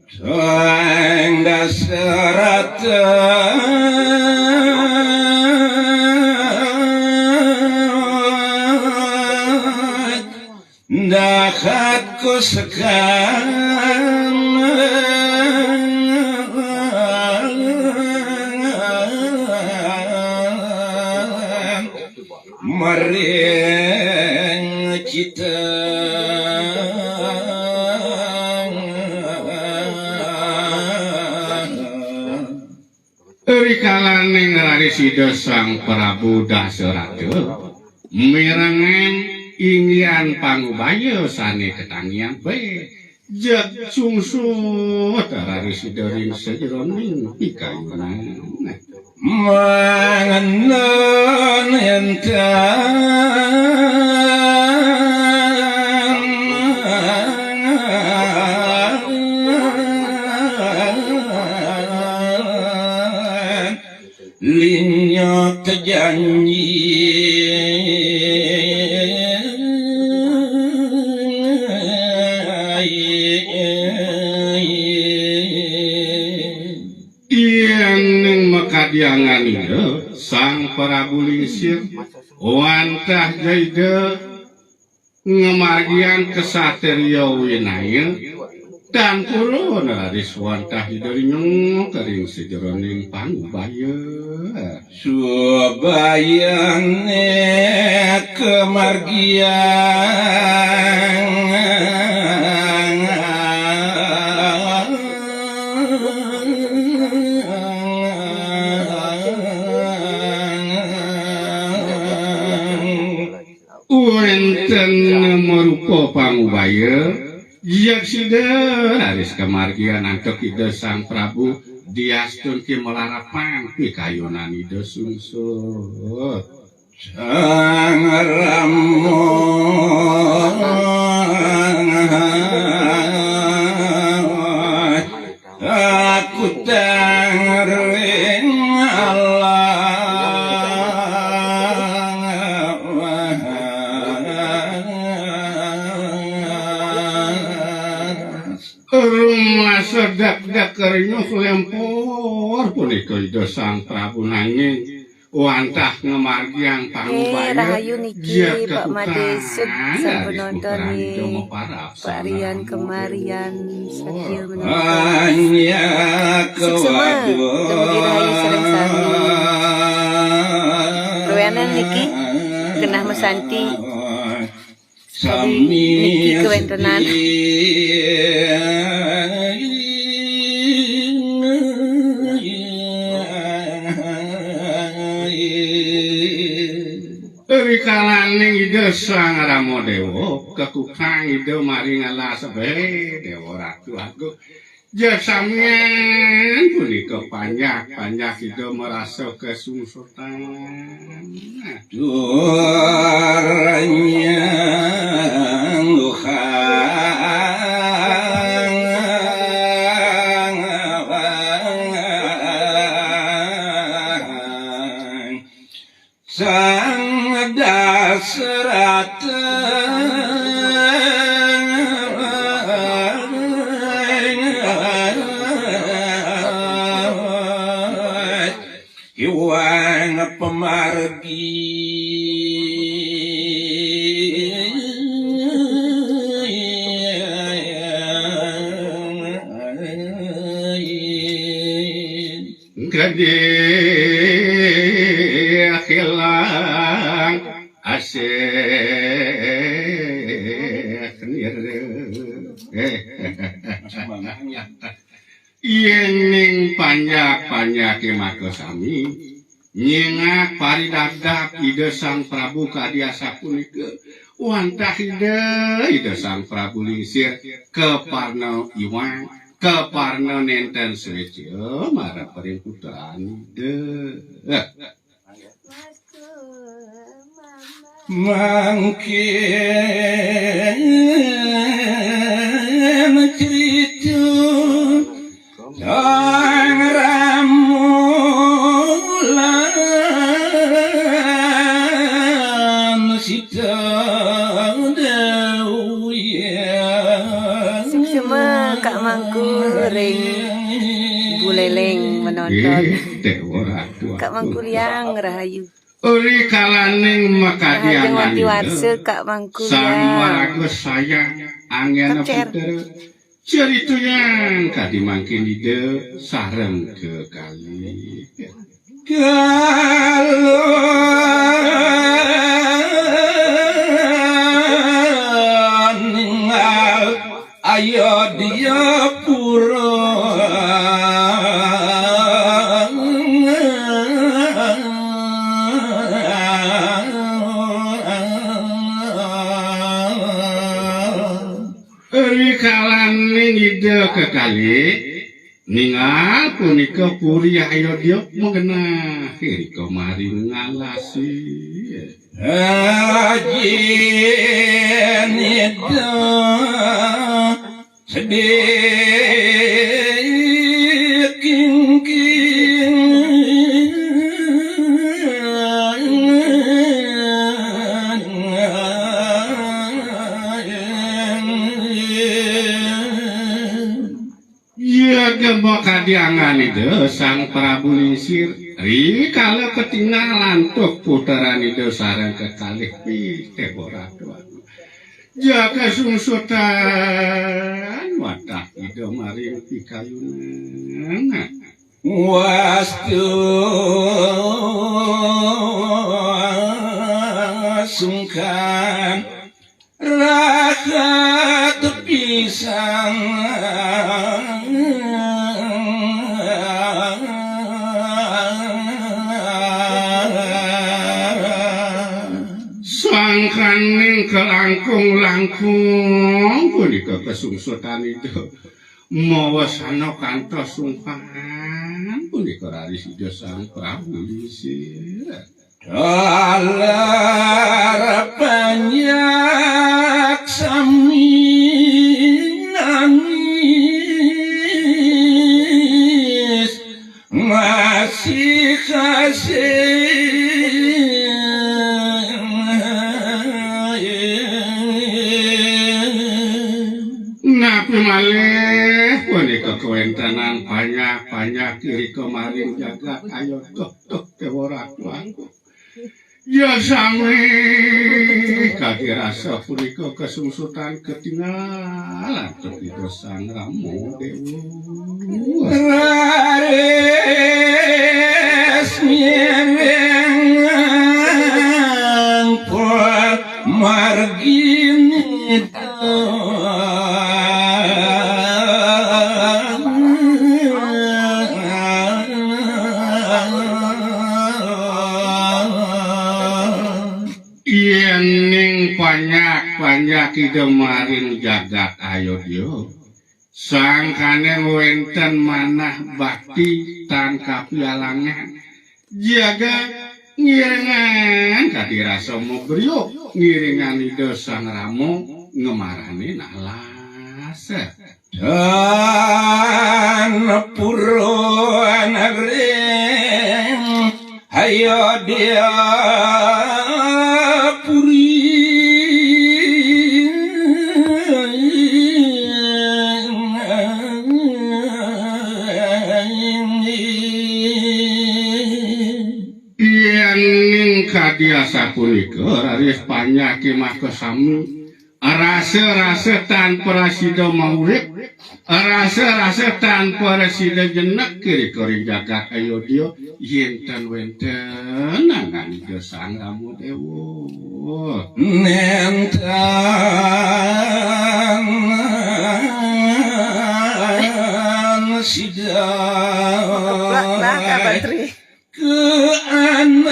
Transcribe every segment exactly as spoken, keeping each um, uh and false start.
Sang Dasarata dahat ku sekan maring kita. Rikalaning raris Ida Sang Prabu Dasarata mirengang inggihan pangubaya sane katangiang pe, jeg sungsut raris Ida ring sajeroning pikayunan. Mangenun enten linyok janji. Yen ning makadiangan Ida Sang Prabu Lingsir, wantah ja Ida ngamargiang ksatria winaya, tan purun raris wantah Ida rinyong ka ring sajeroning pangubaya. Subayane kamargiang wenten marupa pangubaya, jeg sida raris kamargiang antuk Ida Sang Prabu, diastun ki malarapan pikayunan Ida sungsut. Sang Rama, aku tangring Allah. Rumasa dak-dak renyuh lempur punika Ida Sang Prabu, nanging wantah ngamargiang pangubaya, rahayu niki, Pak Made Sud, sampun nonton nih. Pak Rian kemarian sadia menonton. Suksema, dumugi rahayu sareng sami. Ruenan niki genah masanti. Sami niki kawentenan. Rikalaning Ida Sang Rama Dewa, kakukang Ida maring alas, be Dewa Ratu Agung. Jasamian punika panjak-panjak Ida marasa kasungsutan. Durnyang luhang Sang Dasarata. Iwang pamargi. Gede hilang asih nira. Yéning panjak-panjaké makasami, nyingak paridabdab Ida Sang Prabu kadi asapunika, wantah Ida, Ida Sang Prabu Lingsir kaparna iwang, kaparna nénten suéca marep ring putran Ida. Mangkin cerita Sang Rama lan Sita Déwi. Suksma, Kak Mang. Kuring Buleleng menonton. Nggih, Déwa Ratu Kak Mangku Liang, rahayu. Uri kalaning makadiangan Rahayu wanti warsa, Kak Mangku Liang. Sang maraga sayang anggena Kapcer. Putra. Cerituyang kadi mangkin Ida sareng kekalih. Kalau ningal Ayodya pura. Rikalaning Ida kekalih, ningal punika puri Ayodya magenah irika maring ngalasi. Ajin Ida sedih kingking. Iya, gema kadiangan Ida Sang Prabu Lingsir. Rikala ketingal antuk puteran Ida sareng kekalih Pitebo Ratu. Jaga sungsutan wadah Ida maring pikayunan. Wastu sungkan rahat pisan. Sangkaning kalangkung-langkung punika kasungsutan Ida. Mawasana kantos sungkan punika raris Ida Sang Prabu Lingsir. Dalar panjak sami nangis masih kasih. Napi malih punika kawéntenan panjak-panjak irika maring jagat Ayodya, duh, duh, Déwa Ratu Agung. Ya sami kadi rasa punika kasungsutan ketingal antuk Ida Sang Rama Déwa. Raris miring margini. Yéning panjak-panjak Ida maring jagat Ayodya, sangkaning wénten manah bakti tan kapialangan, jaga ngiringan kadi rasa mabriuk ngiringan Ida Sang Rama ngemaranin alas. Dan purun ring Ayodya Puri. Yéning kadi asapunika, raris panjak makasami. Rasa-rasa tan prasida maurip, rasa-rasa tan prasida jenek irika ring jagat Ayodya, yén ten wénten angan Ida Sang Rama Déwa. Nénten sida. Lah, lah, Kak Bantri. Keanegang.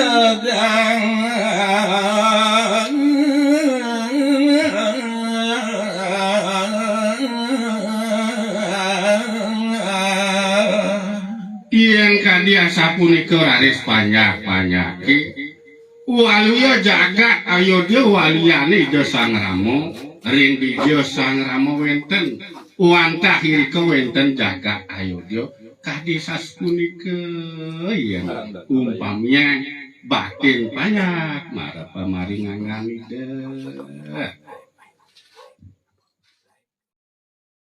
Yén kadi asapunika raris panjak-panjake, waluya jagat Ayodya waluyane Ida Sang Rama, ring dija Sang Rama wénten, wantah irika wénten jagat Ayodya. Kadi sapunika, yén umpamiang batin panjak marep pamaringangan Ida.